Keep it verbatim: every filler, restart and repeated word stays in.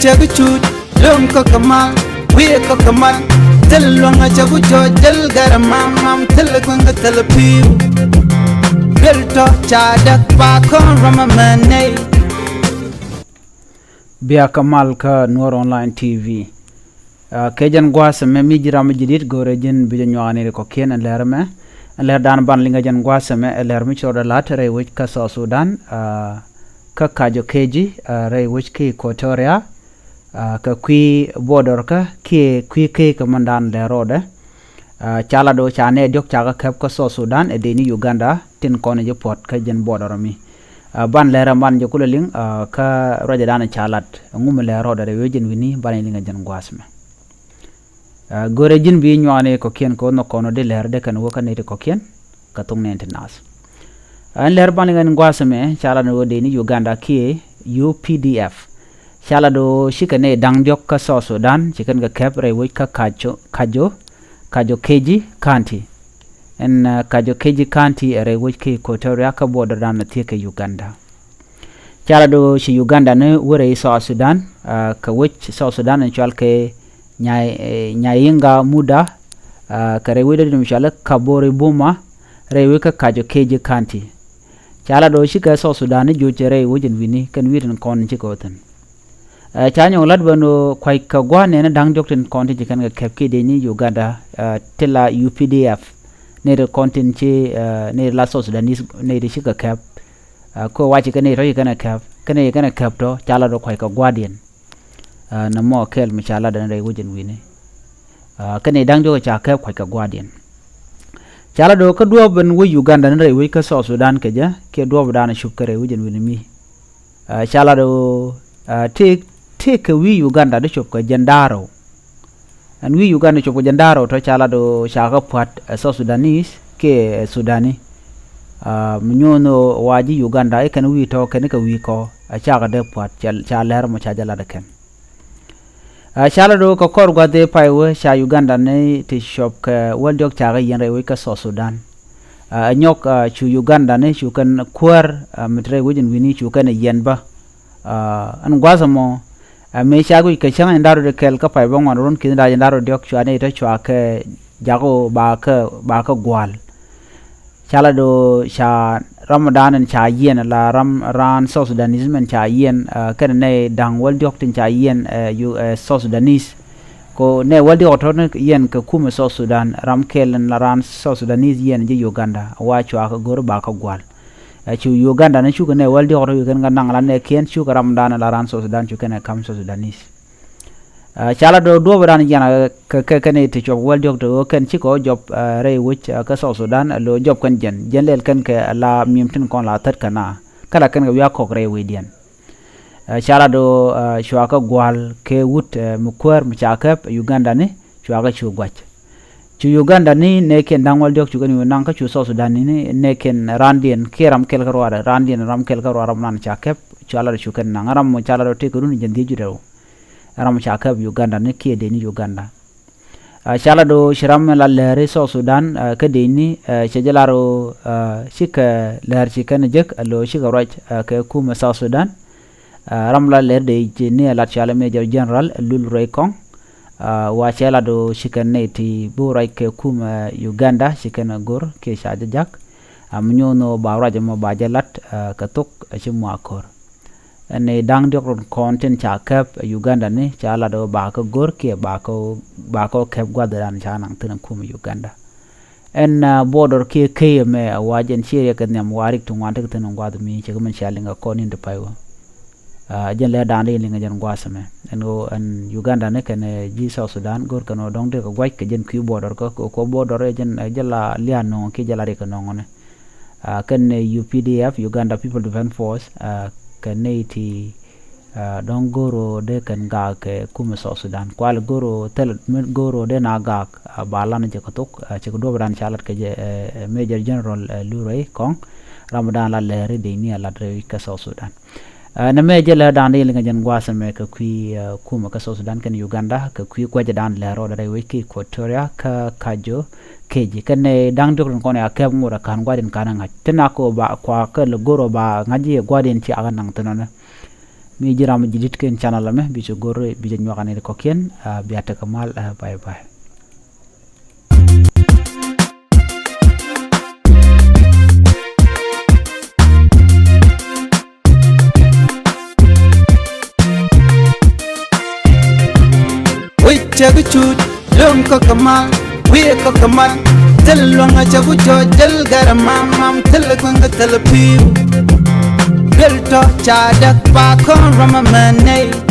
Cɛ bi cuut lo̱ŋ kä kɛ mal, wi̱i̱ kä kɛ mal. Thil luäŋ a cɛ bi jɔɔc, thil gɛr a mam mam, thil guäŋ kä thil pi̱i̱u. Thil tɔ̱ ca däk ba kɔn ram a mɛn nɛy. Bia kä mal kä Nuɔr Online T V. Ah, kɛ jɛn gua̱a̱th ɛmɛ mi ji̱ ram mi ji̱ di̱t go̱o̱rɛ ji̱n bi jɛ nyuak ni ri kɔ̱kiɛn ɛn lɛr ɛmɛ. Ɛn lɛr dan ban liŋ ɛ jɛn gua̱a̱th ɛmɛ ɛ lɛr mi ci rɔɔdɛ la̱t rɛy wec kä South Sudan, ah, kä Kajo Keji, ah, rɛy wec kä Equatoria, ah, kɛ kui̱ border kä kiɛ kui̱ kek kɛ mɛn dan lɛr rɔɔdɛ. Ah, ca lat do̱ ca nɛy diɔ̱k ca kɛ kɛp kä South Sudan ɛ dee ni Uganda tin kɔn ji̱ puɔ̱t kä jɛn border mi. Ah, ban lɛr ɛmɛ ban jɛ kulɛ liŋ, ah, kä ruacɛ dan ca lat ɛŋu mi lɛr rɔɔdɛ rɛy wec jɛn wi̱ni ban liŋ ɛ jɛn gua̱a̱th ɛmɛ. Ah, go̱rɛ ji̱n bi nyuak ni kɔ̱kiɛn kɛ ɣöö nhɔk kɔn ɣöö di lɛr dee kɛn wä kä nɛy ti kɔ̱kiɛn kɛ thok nɛn ti naath. Ah, ɛn lɛr ban liŋ ɛn gua̱a̱th ɛmɛ ca lat ni ɣöö dee ni Uganda kiɛ U P D F. Ca lat ɣöö cikɛ nɛy da̱ŋ diɔ̱k kä South Sudan ci kɛn kɛ kɛp rɛy wec kä Kajo, Kajo, Kajo Keji County. Ɛn, ah, Kajo Keji County ɛ rɛy wec kä Equatoria kä border dan a thiek kɛ Uganda. Ca lat do̱ ci Uganda ni wä rɛy South Sudan, ah, kɛ wec South Sudan in cual kɛ Nyay-, eh, Nyayinga Muda, ah, kɛ rɛy wec dɔ̱diɛn mi cual Kabori Buma, rɛy wec kä Kajo Keji County. Ca lat do̱ cikɛ South Sudan ni joc rɛy wec in wi̱ni kɛn wi̱i̱ tin kɔn cikɛ wä thi̱n. Eh, ca nyɔk lat bä ni kua̱c kɛ gua̱a̱th nɛn da̱ŋ diɔ̱k tin kɔn tin ci kɛn kɛ kɛp kiɛ dee ni Uganda, eh, ti la U P D F. Nɛy ti kɔn tin ci, eh, nɛy ti la South Sudanese, nɛy ti cikɛ kɛp. Ah, kɛ ɣöö wa ci kɛn nɛy tɔ̱ ci kɛn ɛ kɛp, kɛn nɛy ci kɛn ɛ kɛp tɔ̱ ca lat ɣöö kua̱c kɛ gua̱a̱thdiɛn. Ah, nɛmɔ kɛl mi ca lat ɛn rɛy wec ɛn wi̱ni. Ah, kɛn nɛy da̱ŋ diɔ̱k ca kɛp kua̱c kɛ gua̱a̱thdiɛn. Ca lat ɣöö kä duɔ̱ɔ̱p ɛn wec Uganda ni rɛy wec kä South Sudan kɛ jɛ kiɛ duɔ̱ɔ̱p dan cup kɛ rɛy wec ɛn wi̱ni mi. Ah, ca lat ɣöö, ah, tëë, tëë kɛ wi̱i̱ Uganda di cup kɛ jɛn da̱ŋ rɛw. Ɛn wi̱i̱ Uganda cup kɛ jɛn da̱ŋ rɛw tɔ̱ ca lat ɣöö ca kɛ pua̱t, eh, South Sudanese kiɛ, eh, Sudani. Ah, mi nyuɔ̱n ɣöö wa ji̱ Uganda i̱ kɛn wi̱i̱ tɔ̱ kɛn kɛ wi̱i̱ kɔ, ah, cakɛ dee pua̱t ca, ca lɛr mɔ ca jɛ lat ɛ kɛn. Ah, ca lat ɣöö kɛ kɔr gua̱th ëë pay wee ca Uganda ni ti cuɔp kɛ wäl diɔ̱k ca kɛ yiɛn rɛy wec kä South Sudan. Ah, ɛ nyɔk, ah, cu Uganda ni cu kɛn kuäär, ah, mi te rɛy wec ɛn wi̱ni cu kɛn ɛ yiɛn bä. Ah, ɛn gua̱th ɛmɔ, ah, mëë ca guic kɛ cäŋ jiɛn da̱ŋ rɛw kɛl kä pay bäŋuan run ki̱n da̱ŋ jiɛn da̱ŋ rɛw diɔ̱k cua nɛy tɔ̱ cua kɛ jakä ba kä, ba kä gua̱l. Ca lat ɣöö ca ramdan in ca yiɛn la ram raan South Sudanese mɛn ca yiɛn, ah, kɛnɛ nɛy da̱ŋ wäl diɔ̱k tin ca yiɛn, eh, yu, eh, South Sudanese. Kɛ ɣöö nɛy wäl diɔ̱k tɔ̱ ni yiɛn kɛ kumɛ South Sudan, ram kɛl in la raan South Sudanese yiɛn ji̱ Uganda, wa cua kɛ go̱r ba kä gua̱l. Eh, cu Uganda ni cukɛ nɛy wäl diɔ̱k tɔ̱ wi̱i̱ kɛn kɛ naŋ la nɛɛkiɛn cukɛ ramdan in la raan South Sudan cu kɛn ɛ ka̱m South Sudanese. Ah, ca lat ɣöö duɔ̱ɔ̱p dan jiɛn, ah, kɛ, kɛ, kɛn i̱ ti cuɔp wäl diɔ̱k ti ɣöö kɛn cikɛ ɣöö jɔp, ah, rɛy wec, ah, kä South Sudan, ah, lo̱ jɔp kɛn jiɛn. Jiɛn lɛl kɛn kɛ la mi̱em tin kɔn la thät kɛ na. Kä la kɛn kɛ wi̱i̱ a kɔk rɛy wecdiɛn. Ah, ca lat ɣöö, ah, cua kɛ gua̱l kɛ wut, ah, mi kuäär mi ca kɛp Uganda ni cua kɛ cu gua̱c. Cu Uganda ni nɛɛkiɛn da̱ŋ wäl diɔ̱k cu kɛn wi̱i̱ naŋ kä cu South Sudan ni nɛɛkiɛn raandiɛn kiɛ ram kɛl kä ruaadɛ, raandiɛn ram kɛl kä ruaadɛ ram nan ca kɛp, cua lat cu kɛn naŋ ram mɔ ca lat ɣöö tëëkɛ run jiɛn dhieec wi̱cdɛ rɛw. Ram ca kɛp Uganda ni kiɛ dee ni Uganda. Ah, ca lat ɣöö ci ram la lääri South Sudan, ah, kä dee ni, ah, cɛ jɛ lar ɣöö, ah, cikɛ läär ci kɛn jek, ah, lo̱ cikɛ ruac, ah, kɛ kumɛ South Sudan. Ah, ram la lääri dee ci ni a lat cɔal ɛ Major General Lul Ruai Kɔŋ. Ah, wa cɛ lat ɣöö cikɛ nɛy ti bi ruac kɛ kumɛ Uganda ci kɛn a go̱r kiɛ ca jɛ jak. Ah, mi nyuɔ̱n ɣöö ba ruac ɛmɔ ba jɛ lat, ah, kɛ thok, ah, ci mɔ a ko̱r. Ɛn i̱ da̱ŋ diɔ̱k run kɔn tin ca kɛp Uganda ni ca lat ɣöö ba kä go̱r kiɛ ba kä, ba kä kɛp gua̱thdan ca naŋ thi̱n kum Uganda. Ɛn, ah, border kiɛ key ɛmɛ a wa jɛn ciɛ riɛk kɛ nhiam wa rik ti ŋuan tekɛ thi̱n gua̱th mi cɛ kɛ min cia liŋ kɛ kɔn in ti pay wä. Ah, jɛn lɛ da̱a̱n ri in liŋ kɛ jɛn gua̱th ɛmɛ. Ɛn ɣöö ɛn Uganda ni kɛn, eh, ji̱ South Sudan go̱r kɛn ɣöö dɔ̱ŋ dee kɛ gua̱c kɛ jɛn kui̱ border kä, kɛ kuɔ border ɛ jɛn, eh, jɛ la lia̱a̱ nɔŋɔ kiɛ jɛ la rik kɛ nɔŋɔ ni. Ah, kɛn, eh, U P D F, Uganda People Defense Force, ah, kɛn nɛy ti, ah, dɔ̱ŋ go̱r ɣöö dee kɛn gaak kɛ kumɛ South Sudan. Kual go̱r ɣöö thil mi go̱r ɣöö dee na gaak, ah, ba lan jɛ kɛ thok, ah, cikɛ duɔ̱ɔ̱pdan ca lat kɛ jɛ, eh, eh, Major General, eh, Lul Ruai Kɔŋ, ramdan la lääri dee ni a lat rɛy kɛ South Sudan. Ah, nɛmɛ jɛ lɛ da̱a̱n dee liŋ kɛ jɛn gua̱a̱th ɛmɛ kɛ kui̱, ah, kumɛ kä South Sudan kɛn Uganda, kɛ kui̱ gua̱cɛ da̱a̱n lɛ rɔɔdɛ rɛy wec kä Equatoria, kä Kajo Keji. Kɛn nɛy da̱ŋ diɔ̱k tin kɔn ya kɛp ŋot a ka̱n gua̱diɛn ka̱n a ŋa̱c. Tin a kɛ ba kua kɛ lɛ go̱r ɣöö ba ŋa̱c ji̱ gua̱diɛn ci a kɛ naŋ thi̱n ɔnɛ. Mi ji̱ ram ji̱ di̱t kɛn channel ɛmɛ, bi cɛ go̱r bi jɛ nyuak anɛ kɔ̱kiɛn. Bia tekɛ mal. Bye bye. Wi̱c cɛ bi cut luŋ kɔk kɛ mal, wi̱i̱ kɔk kɛ mal. Thil luɔ̱ŋ a cɛ bi jɔɔc, thil gɛr mam mam, thil kueŋ kɛ thil pi̱w. Thil tɔ̱ ca däk pa kɔn ram amɛ nɛy.